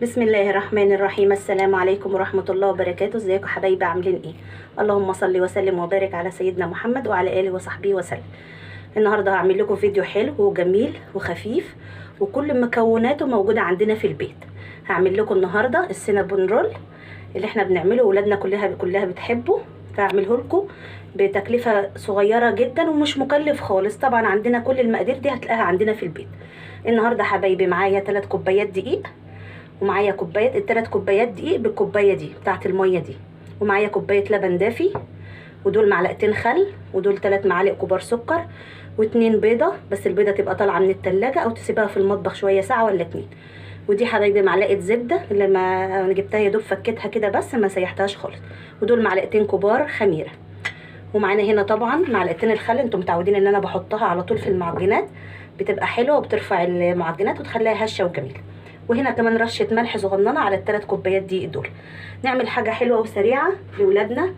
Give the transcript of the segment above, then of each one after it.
بسم الله الرحمن الرحيم. السلام عليكم ورحمة الله وبركاته. ازيكم حبايبي، عاملين ايه؟ اللهم صل وسلم وبارك على سيدنا محمد وعلى اله وصحبه وسلم. النهارده هعمل لكم فيديو حلو وجميل وخفيف وكل مكوناته موجودة عندنا في البيت. هعمل لكم النهارده السينابون رول اللي احنا بنعمله، ولادنا كلها بتحبه، فهعمله لكم بتكلفه صغيرة جدا ومش مكلف خالص. طبعا عندنا كل المقادير دي هتلاقيها عندنا في البيت. النهارده حبايبي معايا 3 كوبايات دقيق، ومعايا كوباية، الثلاث كوبايات دقيق بالكوبايه دي بتاعه المية دي، ومعايا كوباية لبن دافي، ودول معلقتين خل، ودول 3 معالق كبار سكر، و2 بيضة، بس البيضة تبقى طالعه من التلاجة او تسيبها في المطبخ شوية ساعة ولا 2. ودي حبايبي معلقه زبدة اللي ما انا جبتها يا دوب فكيتها كده بس ما سيحتهاش خالص، ودول معلقتين كبار خميره. ومعانا هنا طبعا معلقتين الخل، انتم متعودين ان انا بحطها على طول في المعجنات، بتبقى حلوة وبترفع المعجنات وتخليها هشه وجميلة. وهنا كمان رشه ملح صغننه على ال3 كوبايات دقيق دول. نعمل حاجة حلوة وسريعة لاولادنا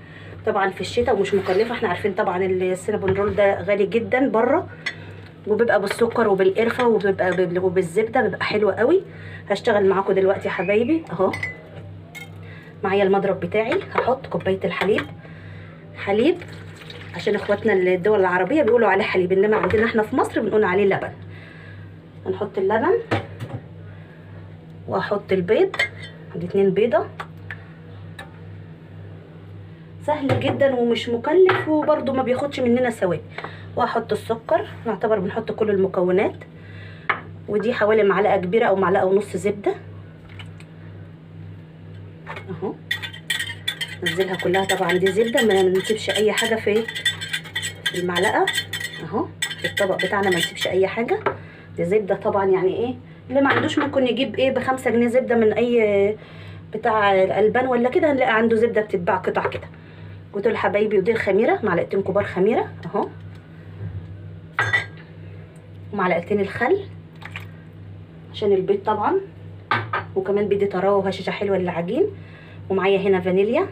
طبعا في الشتاء ومش مكلفة. احنا عارفين طبعا السينابون رول ده غالي جدا بره، وبيبقى بالسكر وبالقرفه وبيبقى وبالزبده، بيبقى حلو قوي. هشتغل معاكم دلوقتي يا حبايبي اهو. معايا المضرب بتاعي، هحط كوباية الحليب، حليب عشان اخواتنا الدول العربية بيقولوا عليه حليب، انما عندنا احنا في مصر بنقول عليه لبن. هنحط اللبن واحط البيض، عندي 2 بيضة. سهل جدا ومش مكلف وبرده ما بياخدش مننا ثواني. واحط السكر، نعتبر بنحط كل المكونات. ودي حوالي معلقه كبيرة او معلقه ونص زبدة اهو، نزلها كلها. طبعا دي زبدة، ما نسيبش اي حاجة في المعلقة اهو، في الطبق بتاعنا ما نسيبش اي حاجة. دي زبدة طبعا، يعني ايه اللي ما عندوش ممكن يجيب ايه ب5 جنيه زبدة من اي بتاع الالبان ولا كده، هنلاقي عنده زبدة بتتباع قطع كده. ودول حبايبي، ودي الخميره، معلقتين كبار خميره اهو، ومعلقتين الخل عشان البيض طبعا، وكمان بيدي طراوه وهشاشه حلوة للعجين. ومعايا هنا فانيليا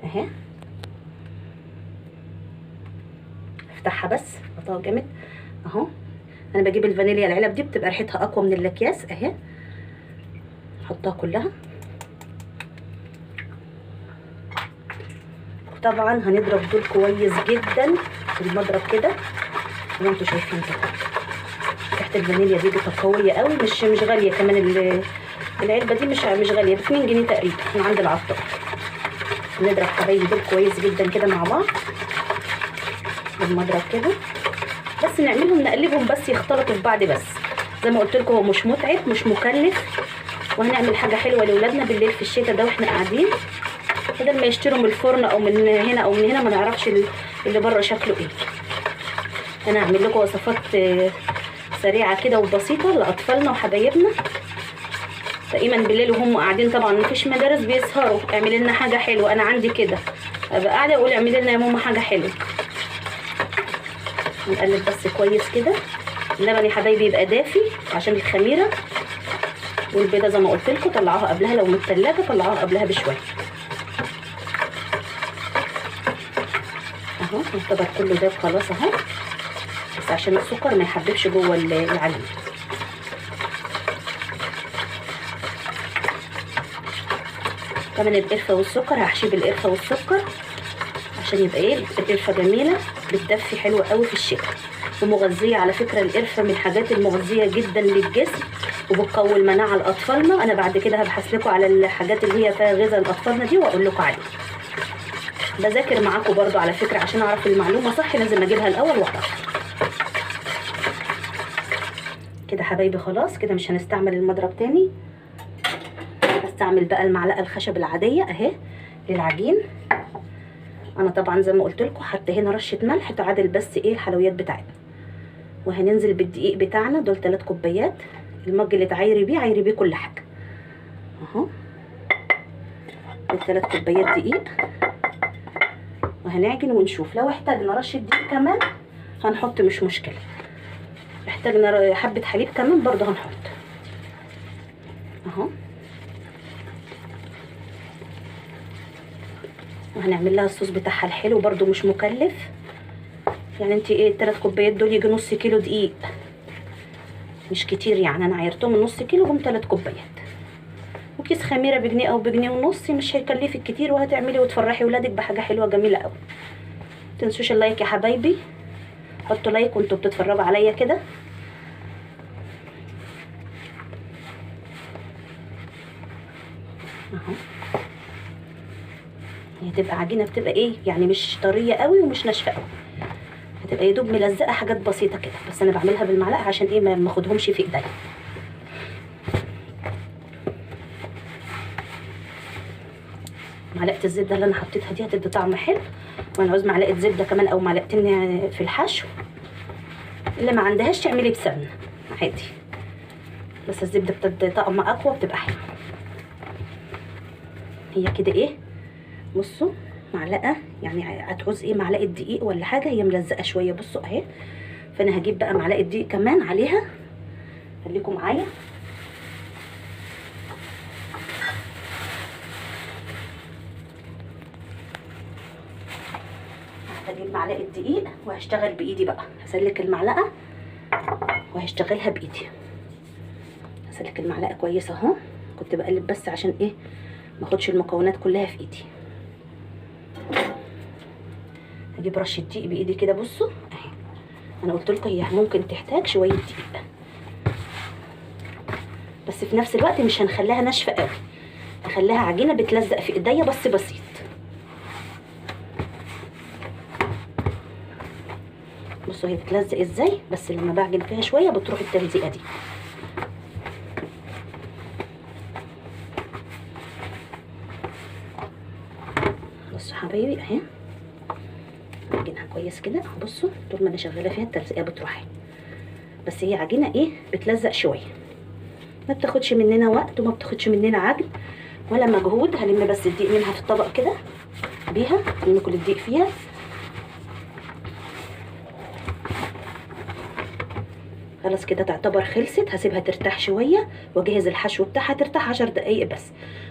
اهي، افتحها بس غطاها جامد اهو. انا بجيب الفانيليا العلب دي بتبقى ريحتها اقوى من الاكياس اهي، احطها كلها. طبعا هنضرب دول كويس جدا بالمضرب كده زي ما انتم شايفين كده. ريحه الفانيليا دي بتبقى قوية قوي، مش غالية كمان. العلبة دي مش غالية، ب 2 جنيه تقريبا من عند العطار. نضرب حبايبي دول كويس جدا كده مع بعض بالمضرب كده، بس نعملهم نقلبهم بس يختلطوا في بعض. بس زي ما قلت لكم هو مش متعب مش مكلف، وهنعمل حاجة حلوة لاولادنا بالليل في الشتاء ده واحنا قاعدين، بدل ما يشتروا من الفرن او من هنا او من هنا، ما نعرفش اللي بره شكله ايه. انا هعمل لكم وصفات سريعة كده وبسيطة لاطفالنا وحبايبنا. دايما بالليل وهم قاعدين طبعا مفيش مدارس بيسهروا، اعملي لنا حاجة حلوة. انا عندي كده ابقى قاعدة اقول اعملي لنا يا ماما حاجة حلوة. نقلب بس كويس كده. اللبن يا حبايبي يبقى دافي عشان الخميره، والبيضة زي ما قلت لكم طلعوها قبلها، لو من الثلاجة طلعوها قبلها بشوية اهو. يعتبر كله داب خلاص اهو، بس عشان السكر ما يحببش جوه العجين. كمان القرفه والسكر، هحشيه بالقرفه والسكر عشان يبقى ايه القرفه جميلة، بتدفي حلوة قوي في الشتاء ومغذيه. على فكرة القرفه من الحاجات المغذية جدا للجسم وبتقوي المناعة لاطفالنا. انا بعد كده هبحث لكم على الحاجات اللي هي فيها غذاء لاطفالنا دي واقول لكم عليها. بذاكر معاكم برضو على فكرة عشان اعرف المعلومة صح، لازم اجيبها الاول واعرفها كده حبايبي. خلاص كده مش هنستعمل المضرب تاني، هستعمل بقى المعلقة الخشب العادية اهي للعجين. انا طبعا زي ما قلت لكم حتى هنا رشه ملح تعادل بس ايه الحلويات بتاعتنا. وهننزل بالدقيق بتاعنا، دول 3 كوبايات. المج اللي تعايري بيه عايري بيه كل حاجة اهو، دول 3 كوبايات دقيق. وهنعجن ونشوف لو احتاجنا رشه دقيق كمان هنحط، مش مشكلة. احتاجنا حبه حليب كمان برضه هنحط اهو. وهنعمل لها الصوص بتاعها الحلو برضو مش مكلف. يعني انت ايه ال3 كوبايات دول يجي نص كيلو دقيق، مش كتير يعني. انا عايرتهم نص كيلو هم 3 كوبايات. وكيس خميره بجنيه او بجنيه ونص، مش هيكلفك كتير، وهتعملي وتفرحي ولادك بحاجة حلوة جميلة قوي. متنسوش ال like يا حبايبي، حطوا like وانتوا بتتفرجوا عليا كده. اهو هي تبقى عجينه بتبقى ايه يعني، مش طرية قوي ومش ناشفة قوي، هتبقى يا دوب ملزقه حاجات بسيطة كده، بس انا بعملها بالمعلقه عشان ايه ما اخدهمش في ايديا. معلقه الزبدة اللي انا حطيتها دي هتدي طعم حلو، وانا عاوز معلقه زبدة كمان او معلقتين في الحشو. اللي ما عندهاش تعملي بسمنه عادي، بس الزبدة بتدي طعم اقوى، بتبقى حلوة. هي كده ايه، بصوا معلقه يعني هتعوز ايه، معلقه دقيق ولا حاجة، هي ملزقه شوية بصوا اهي. فانا هجيب بقى معلقه دقيق كمان عليها، خليكم معايا. هجيب معلقه دقيق وهشتغل بايدي بقى، هسلك المعلقة وهشتغلها بايدي. هسلك المعلقة كويس اهو، كنت بقلب بس عشان ايه ما اخدش المكونات كلها في ايدي. هجيب رشه دقيق بايدي كده، بصوا اهي، انا قلت لكم هي ممكن تحتاج شوية دقيق، بس في نفس الوقت مش هنخليها ناشفة قوي، هخليها عجينه بتلزق في ايديا بس بسيط. بصوا هي بتلزق ازاي، بس لما بعجن فيها شوية بتروح التلزيقه دي. بصوا حبايبي اهي عجينها كويس كده، بصوا طول ما انا شغالة فيها التلزيقه بتروح، بس هي عجينه ايه بتلزق شوية، ما بتاخدش مننا وقت وما بتاخدش مننا عجن ولا مجهود. هلم بس الدقيق منها في الطبق كده بيها، هلم كل الدقيق فيها. خلاص كده تعتبر خلصت، هسيبها ترتاح شوية واجهز الحشو بتاعها. ترتاح 10 دقايق بس،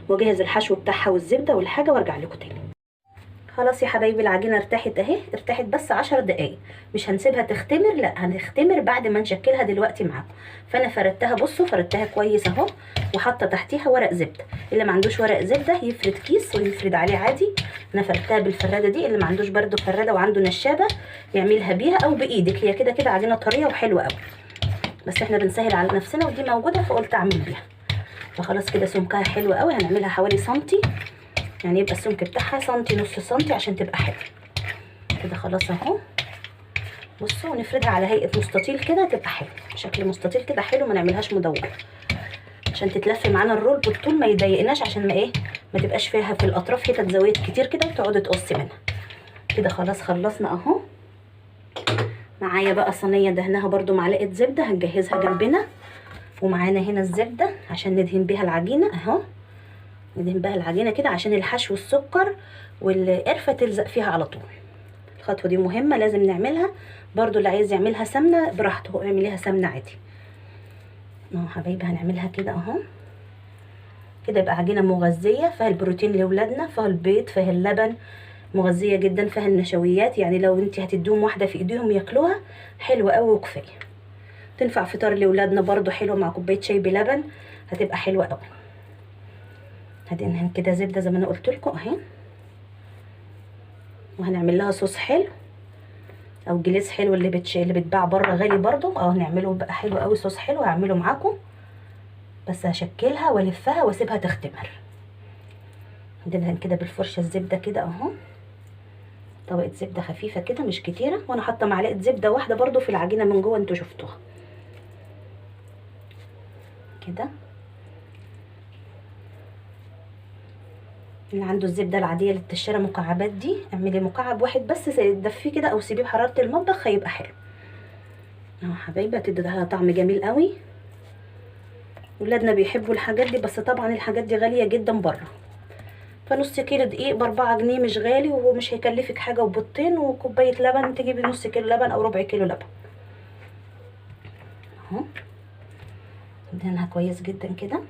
واجهز الحشو بتاعها والزبده والحاجة وارجع لكم تاني. خلاص يا حبايبي العجينة ارتاحت اهي، ارتاحت بس 10 دقايق، مش هنسيبها تختمر، لا هنختمر بعد ما نشكلها دلوقتي معاكم. فانا فردتها، بصوا فردتها كويس اهو، وحاطه تحتيها ورق زبدة. اللي ما عندوش ورق زبدة يفرد كيس ويفرد عليه عادي، انا فردتها بالفراده دي. اللي ما عندوش برده فراده وعنده نشابه يعملها بيها او بايدك، هي كده كده عجينه طرية وحلوه قوي، بس احنا بنسهل على نفسنا ودي موجودة فقلت اعمل بيها. فخلاص كده سمكها حلو قوي، هنعملها حوالي سنتي، يعني يبقى السمك بتاعها سنتي نص سنتي عشان تبقى حلوة كده. خلاص اهو بصوا، ونفردها على هيئة مستطيل كده تبقى حلوة، شكل مستطيل كده حلو، ما نعملهاش مدورة عشان تتلف معانا الرول بالطول، ما يضايقناش، عشان ما ايه ما تبقاش فيها في الاطراف حتت زاوية كتير كده وتقعدي تقصي منها كده. خلاص خلصنا اهو. معايا بقى صينية دهنها برده معلقه زبدة هنجهزها جنبنا، ومعانا هنا الزبدة عشان ندهن بيها العجينة اهو، ندهن بها العجينة كده عشان الحشو والسكر والقرفه تلزق فيها على طول. الخطوة دي مهمة لازم نعملها برضو، اللي عايز يعملها سمنه براحته، اعمليها سمنه عادي اهو حبايبي. هنعملها كده اهو كده، يبقى عجينه مغذيه فيها البروتين لاولادنا، فيها البيض، فيها اللبن، مغذيه جدا، فيها النشويات، يعني لو انت هتديهم واحدة في ايديهم ياكلوها حلوة قوي وكفاية. تنفع فطار لاولادنا برضو، حلوة مع كوباية شاي بلبن، هتبقى حلوة قوي. هدهنها كده زبدة زي ما انا قلت لكم اهي، وهنعمل لها صوص حلو او جليس حلو اللي بيتباع بره غالي برضو اهو، هنعمله بقى حلو قوي، صوص حلو هعمله معاكم، بس هشكلها والفها واسيبها تختمر. هندهن كده بالفرشه الزبدة كده اهو، طبقه زبدة خفيفة كده مش كتيرة، وانا حاطه معلقه زبدة واحدة برضو في العجينة من جوه انتوا شفتوها كده. اللي عنده الزبدة العادية اللي بتشترى مكعبات دي، اعملي مكعب واحد بس دفيه كده او سيبيه بحرارة المطبخ هيبقى حلو اهو حبايبي، هتدي لها طعم جميل قوي. ولادنا بيحبوا الحاجات دي، بس طبعا الحاجات دي غالية جدا بره، فنص كيلو دقيق ب4 جنيه مش غالي ومش هيكلفك حاجة، وبيضتين وكوبايه لبن، تجيبي نص كيلو لبن او ربع كيلو لبن اهو. ندهنها كويس جدا كده،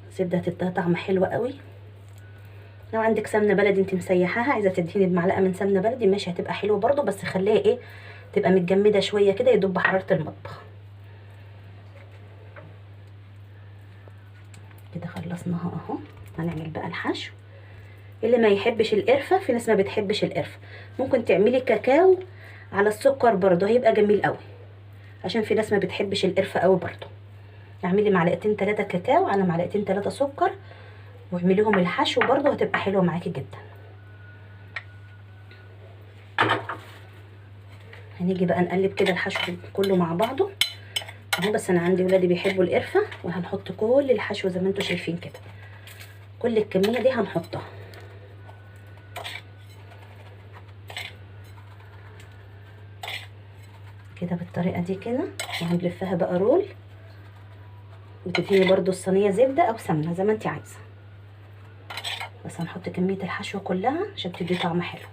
الزبدة هتديها طعم حلو قوي. لو عندك سمنه بلدي انت مسيحاها، عايزه تدهني بمعلقه من سمنه بلدي ماشي، هتبقى حلوة برضو، بس خليها ايه تبقى متجمده شوية كده يدوب بحرارة المطبخ. خلصناها اهو. هنعمل بقى الحشو. اللي ما يحبش القرفه، في ناس ما بتحبش القرفه، ممكن تعملي كاكاو على السكر برضه، هيبقى جميل قوي، عشان في ناس ما بتحبش القرفه قوي برضه. اعملي معلقتين 3 كاكاو على معلقتين 3 سكر، واعمليهم الحشو برضه، هتبقى حلوة معاكي جدا. هنيجي بقى نقلب كده الحشو كله مع بعضه اهو. بس انا عندي ولادي بيحبوا القرفه، وهنحط كل الحشو زي ما انتم شايفين كده، كل الكمية دي هنحطها. كده بالطريقة دي كده، وهنلفها بقى رول. وتدهني برضو الصينية زبدة او سمنه زي ما انت عايزه، بس هنحط كمية الحشو كلها عشان تدي طعم حلو.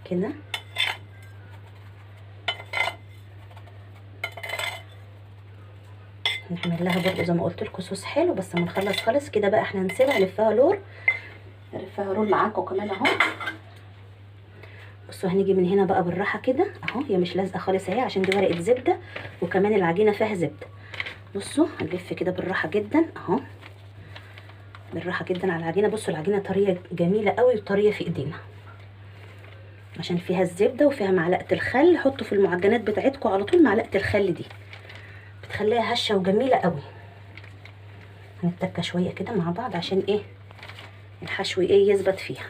كده نعمل لها برضو زي ما قلت لكم صوص حلو. بس ما نخلص خالص كده بقى احنا هنسيبها نلفها roll، نلفها roll معاكم كمان اهو. بصوا هنيجي من هنا بقى بالراحة كده اهو، هي مش لازقه خالص اهي عشان دي ورقة زبدة، وكمان العجينة فيها زبدة. بصوا هنلف كده بالراحة جدا اهو، بالراحة جدا على العجينة. بصوا العجينة طرية جميلة قوي، وطريه في ايدينا عشان فيها الزبدة وفيها معلقه الخل. حطوا في المعجنات بتاعتكم على طول معلقه الخل دي، بتخليها هشه وجميلة قوي. هنتكه شوية كده مع بعض عشان ايه الحشو ايه يثبت فيها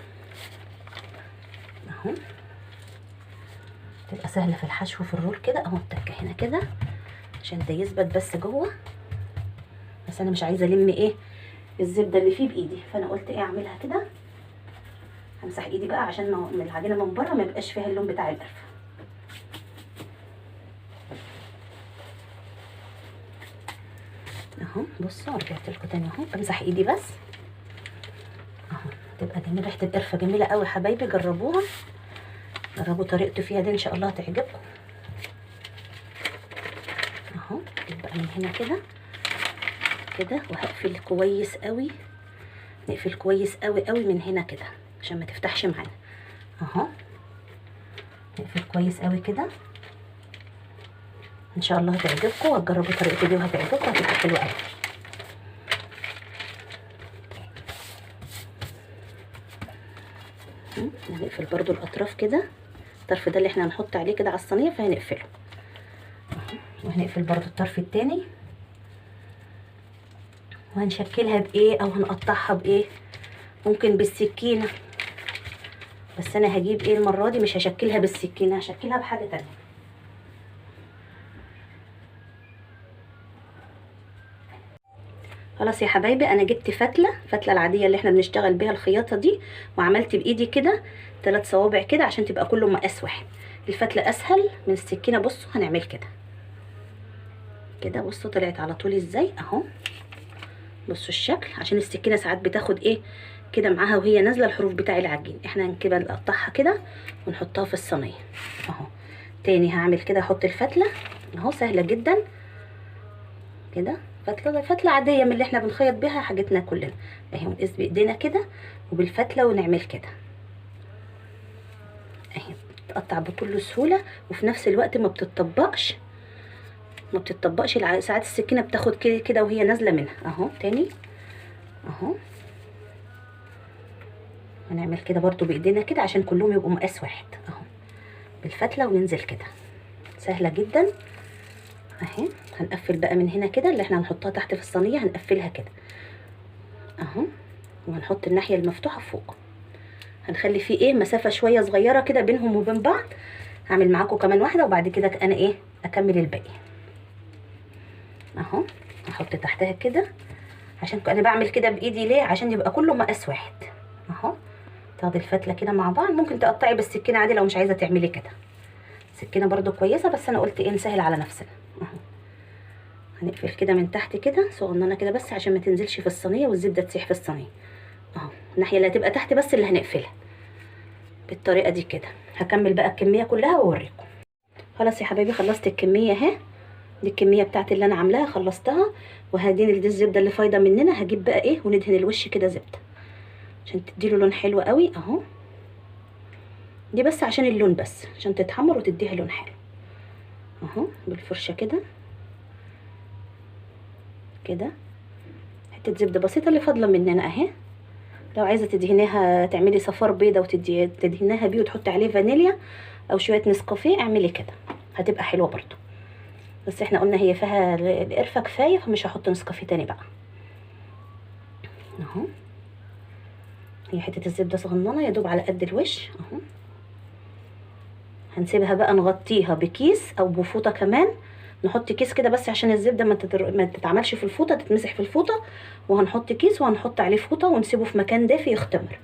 اهو، تبقى سهلة في الحشو في الرول كده اهو. التكه هنا كده عشان ده يثبت بس جوه. بس انا مش عايزه الم ايه الزبدة اللي فيه بايدي، فانا قلت ايه اعملها كده. همسح ايدي بقى عشان ما العجينة من بره ما يبقاش فيها اللون بتاع القرفه. اهو بصوا رجعت لكم تاني اهو، بمسح ايدي بس اهو. تبقى جميلة، ريحه القرفه جميلة قوي حبايبي، جربوها، جربوا طريقته فيها دي ان شاء الله هتعجبكم اهو. يبقى من هنا كده كده، وهقفل كويس قوي، نقفل كويس قوي قوي من هنا كده عشان ما تفتحش معانا اهو. نقفل كويس قوي كده، ان شاء الله هتعجبكم، وهتجربوا طريقتي دي وهتعجبكم، هتبقى حلوة قوي. هنقفل برضو الاطراف كده، الطرف ده اللي احنا هنحط عليه كده على الصينية فهنقفله، وهنقفل برضو الطرف التاني. وهنشكلها بايه او هنقطعها بايه؟ ممكن بالسكينة، بس انا هجيب ايه المرة دي، مش هشكلها بالسكينة، هشكلها بحاجة تانية. خلاص يا حبايبي، انا جبت فتله، فتله العادية اللي احنا بنشتغل بيها الخياطة دي، وعملت بايدي كده 3 صوابع كده عشان تبقى كله مقاس واحد. الفتله اسهل من السكينة. بصوا هنعمل كده كده، بصوا طلعت على طول ازاي اهو. بصوا الشكل، عشان السكينة ساعات بتاخد ايه كده معاها وهي نازله الحروف بتاع العجين. احنا كده نقطعها كده ونحطها في الصينية اهو. تاني هعمل كده، احط الفتله اهو، سهلة جدا كده، فتله فتله عادية من اللي احنا بنخيط بيها حاجتنا كلنا اهي. ونقيس بايدينا كده وبالفتله ونعمل كده اهي، بتتقطع بكل سهولة، وفي نفس الوقت ما بتطبقش، ما بتطبقش. ساعات السكينة بتاخد كده كده وهي نازله منها اهو. تاني اهو هنعمل كده برضو بايدينا كده عشان كلهم يبقوا مقاس واحد اهو، بالفتله وننزل كده، سهلة جدا اهي. هنقفل بقى من هنا كده اللي احنا هنحطها تحت في الصينية، هنقفلها كده اهو، وهنحط الناحية المفتوحة فوق. هنخلي فيه ايه مسافة شوية صغيرة كده بينهم وبين بعض. هعمل معاكم كمان واحدة وبعد كده انا ايه اكمل الباقي اهو. هحط تحتها كده عشان انا بعمل كده بايدي ليه؟ عشان يبقى كله مقاس واحد اهو. تاخدي الفتله كده مع بعض، ممكن تقطعي بالسكينة عادي لو مش عايزه تعملي كده، سكينة برضو كويسة، بس انا قلت ايه نسهل على نفسنا اهو. هنقفل كده من تحت كده صغننه كده بس عشان ما تنزلش في الصينية والزبده تسيح في الصينية اهو. الناحية اللي هتبقى تحت بس اللي هنقفلها بالطريقة دي كده. هكمل بقى الكمية كلها واوريكم. خلاص يا حبايبي خلصت الكمية اهي، دي الكمية بتاعت اللي انا عاملاها خلصتها. وهدين دي الزبدة اللي فايضه مننا، هجيب بقى ايه وندهن الوش كده زبدة عشان تديله لون حلو قوي اهو. دي بس عشان اللون، بس عشان تتحمر وتديها لون حلو. اهو بالفرشه كده كده، حتة زبدة بسيطة اللي فاضلة مننا اهي. لو عايزه تدهنيها تعملي صفار بيضة وتدهنيها بيه وتحطي عليه فانيليا او شوية نسكافيه، اعملي كده هتبقى حلوة برضو. بس احنا قلنا هي فيها القرفه كفاية، فمش هحط نسكافيه تاني بقى اهو. هي حتة الزبدة صغننه يا دوب على قد الوش اهو. هنسيبها بقى نغطيها بكيس او بفوطه كمان، نحط كيس كده بس عشان الزبدة ما تتعملش في الفوطه، تتمسح في الفوطه. وهنحط كيس وهنحط عليه فوطه ونسيبه في مكان دافي يختمر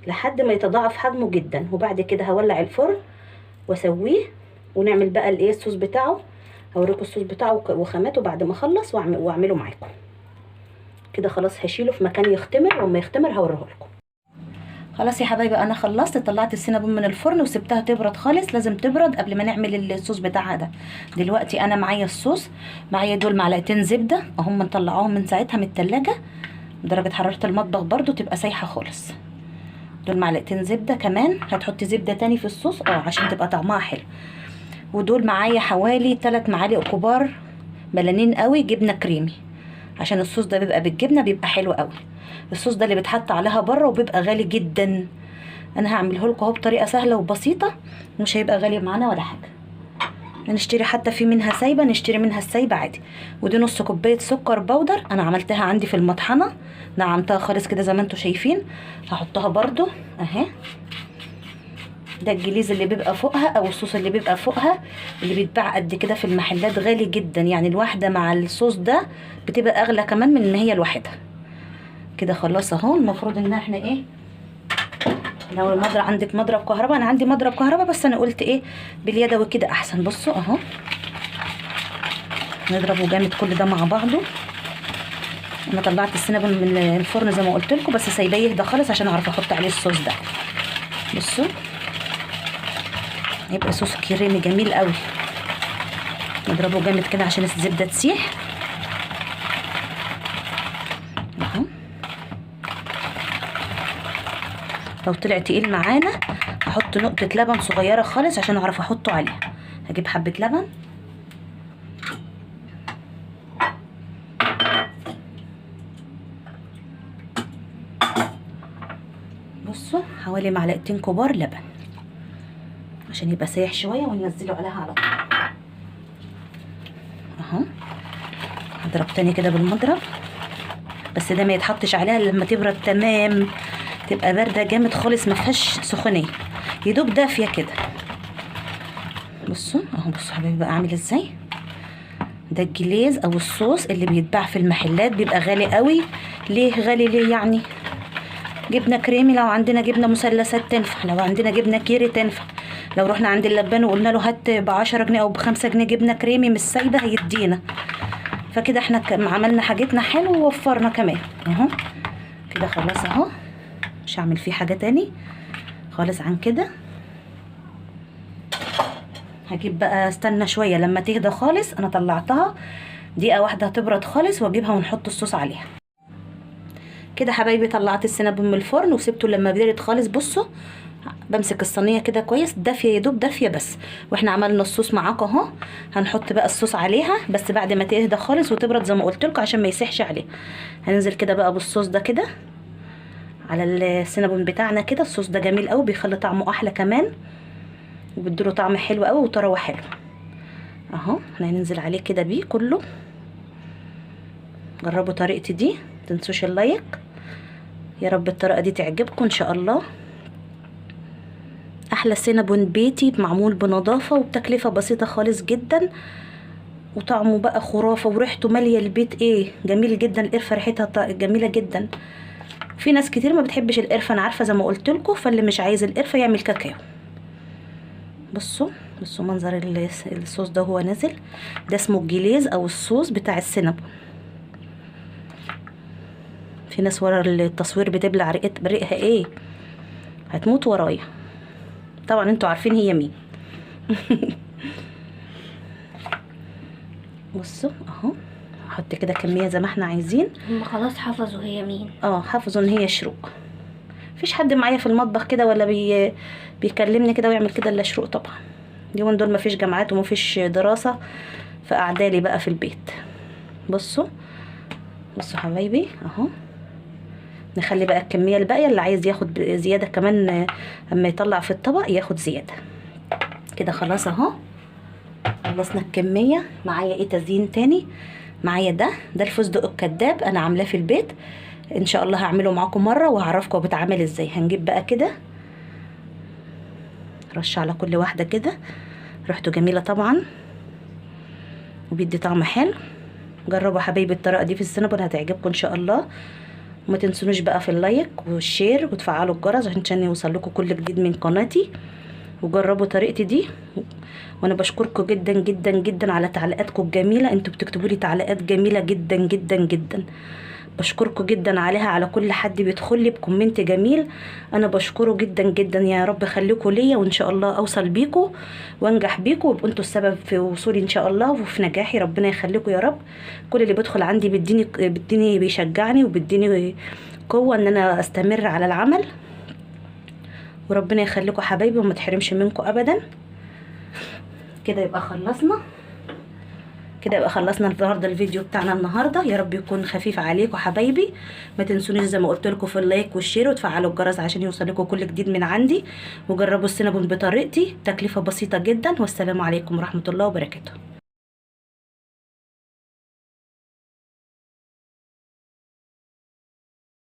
لحد ما يتضاعف حجمه جدا. وبعد كده هولع الفرن واسويه، ونعمل بقى الايه الصوص بتاعه. هوريكم الصوص بتاعه وخاماته بعد ما اخلص واعمله معاكم كده. خلاص هشيله في مكان يختمر، وما يختمر هوريه لكم. خلاص يا حبايبي انا خلصت، طلعت السينابون من الفرن وسبتها تبرد خالص. لازم تبرد قبل ما نعمل الصوص بتاعها ده. دلوقتي انا معايا الصوص، معايا دول معلقتين زبدة اهم مطلعاهم من ساعتها من التلاجة، درجه حرارة المطبخ برده تبقى سايحه خالص. دول معلقتين زبدة، كمان هتحطي زبدة تاني في الصوص عشان تبقى طعمها حلو. ودول معايا حوالي 3 معالق كبار ملانين قوي جبنه كريمي، عشان الصوص ده بيبقى بالجبنه بيبقى حلو قوي. الصوص ده اللي بيتحط عليها بره وبيبقى غالي جدا. انا هعمله لكم اهو بطريقة سهلة وبسيطة، مش هيبقى غالي معانا ولا حاجة. هنشتري حتى في منها سايبه، نشتري منها السايبه عادي. ودي نص كوباية سكر بودر انا عملتها عندي في المطحنه، نعمتها خالص كده زي ما انتم شايفين. هحطها برده اهي. ده ال glaze اللي بيبقى فوقها او الصوص اللي بيبقى فوقها، اللي بيتباع قد كده في المحلات، غالي جدا. يعني الواحدة مع الصوص ده بتبقى اغلى كمان من ان هي لوحدها كده. خلاص اهو. المفروض ان احنا ايه، لو المضرب عندك مضرب كهرباء، انا عندي مضرب كهرباء بس انا قلت ايه باليدوي كده احسن. بصوا اهو، نضربه جامد كل ده مع بعضه. انا طلعت السينابون من الفرن زي ما قلت لكم، بس سايباه يهدى خالص عشان اعرف احط عليه الصوص ده. بصوا هيبقى صوص كريمي جميل قوي. نضربه جامد كده عشان الزبدة تسيح اهو. لو طلع تقيل معانا هحط نقطة لبن صغيرة خالص عشان اعرف احطه عليها. هجيب حبه لبن، بصوا حوالي معلقتين كبار لبن عشان يبقى سايح شوية، وننزله عليها على طول اهو. هضرب تاني كده بالمضرب، بس ده ما يتحطش عليها لما تبرد تمام، تبقى باردة جامد خالص ما فيهاش سخونيه، يدوب دافيه كده. بصوا اهو، بصوا حبايبي بقى عامل ازاي. ده الجليز او الصوص اللي بيتباع في المحلات، بيبقى غالي قوي. ليه غالي؟ ليه يعني؟ جبنه كريمي لو عندنا جبنه مثلثات تنفع، لو عندنا جبنه كيري تنفع. لو رحنا عند اللبان وقلنا له هات ب10 جنيه او ب5 جنيه جبنه كريمي مش سايبه هيدينا. فكده احنا عملنا حاجتنا حلو ووفرنا كمان اهو كده. خلاص اهو، مش هعمل فيه حاجة تاني خالص عن كده. هجيب بقى، استنى شوية لما تهدى خالص. انا طلعتها دقيقة واحدة هتبرد خالص، واجيبها ونحط الصوص عليها كده. حبايبي طلعت السينابون من الفرن وسبته لما برد خالص. بصوا بمسك الصينية كده كويس، دافيه يدوب دافيه بس. واحنا عملنا الصوص معاكم اهو. هنحط بقى الصوص عليها بس بعد ما تهدى خالص وتبرد زي ما قلت لكم عشان ما يسيحش عليها. هننزل كده بقى بالصوص ده كده على السينابون بتاعنا كده. الصوص ده جميل قوي، بيخلي طعمه احلى كمان، وبيديله طعم حلو قوي وطراوه حلو اهو. احنا هننزل عليه كده بيه كله. جربوا طريقتي دي، متنسوش اللايك، يا رب الطريقة دي تعجبكم ان شاء الله. احلى سينابون بيتي معمول بنظافه وبتكلفه بسيطة خالص جدا، وطعمه بقى خرافه وريحته ماليه البيت. ايه جميل جدا، القرفه ريحتها جميلة جدا. في ناس كتير ما بتحبش القرفه، انا عارفه زي ما قلت لكم، فاللي مش عايز القرفه يعمل كاكاو. بصوا بصوا منظر الصوص ده هو نازل، ده اسمه ال glaze او الصوص بتاع السينابون. في ناس ورا التصوير بتبلع ريقها، ايه هتموت ورايا، طبعا انتوا عارفين هي مين. بصوا اهو، هحط كده كمية زي ما احنا عايزين. هم خلاص حفظوا هي مين. حفظوا ان هي شروق. مفيش حد معايا في المطبخ كده ولا بيكلمني كده ويعمل كده الا شروق طبعا. اليومين دول مفيش جامعات ومفيش دراسة، فقعدالي بقى في البيت. بصوا بصوا حبايبي اهو. نخلي بقى الكمية الباقية، اللي عايز ياخد زيادة كمان اما يطلع في الطبق ياخد زيادة كده. خلاص اهو خلصنا الكمية. معايا ايه تزيين تاني؟ معايا ده الفستق الكداب، انا عاملاه في البيت، ان شاء الله هعمله معاكم مرة وهعرفكم هو بيتعمل ازاي. هنجيب بقى كده رشه على كل واحدة كده، ريحته جميلة طبعا وبيدي طعم حلو. جربوا حبايبي الطريقة دي في السينابون، هتعجبكم ان شاء الله. وما تنسونوش بقى في ال like وال share وتفعلوا الجرس عشان يوصل لكم كل جديد من قناتي. وجربوا طريقتي دي، وانا بشكركم جدا جدا جدا على تعليقاتكم الجميلة. انتوا بتكتبوا لي تعليقات جميلة جدا جدا جدا، بشكركم جدا عليها. على كل حد بيدخل لي ب comment جميل انا بشكره جدا جدا. يا رب خليكم ليا، وان شاء الله اوصل بيكم وانجح بيكم، وابقوا انتوا السبب في وصولي ان شاء الله وفي نجاحي. ربنا يخليكم يا رب. كل اللي بيدخل عندي بيديني بيشجعني وبيديني قوة ان انا استمر على العمل. وربنا يخليكم حبايبي وما تحرمش منكم ابدا. كده يبقى خلصنا، كده يبقى خلصنا النهارده الفيديو بتاعنا النهارده. يا رب يكون خفيف عليكم حبايبي. ما تنسونيش زي ما قلت لكم في ال like وال share، وتفعلوا الجرس عشان يوصل لكم كل جديد من عندي. وجربوا السينابون بطريقتي، تكلفة بسيطة جدا. والسلام عليكم ورحمة الله وبركاته.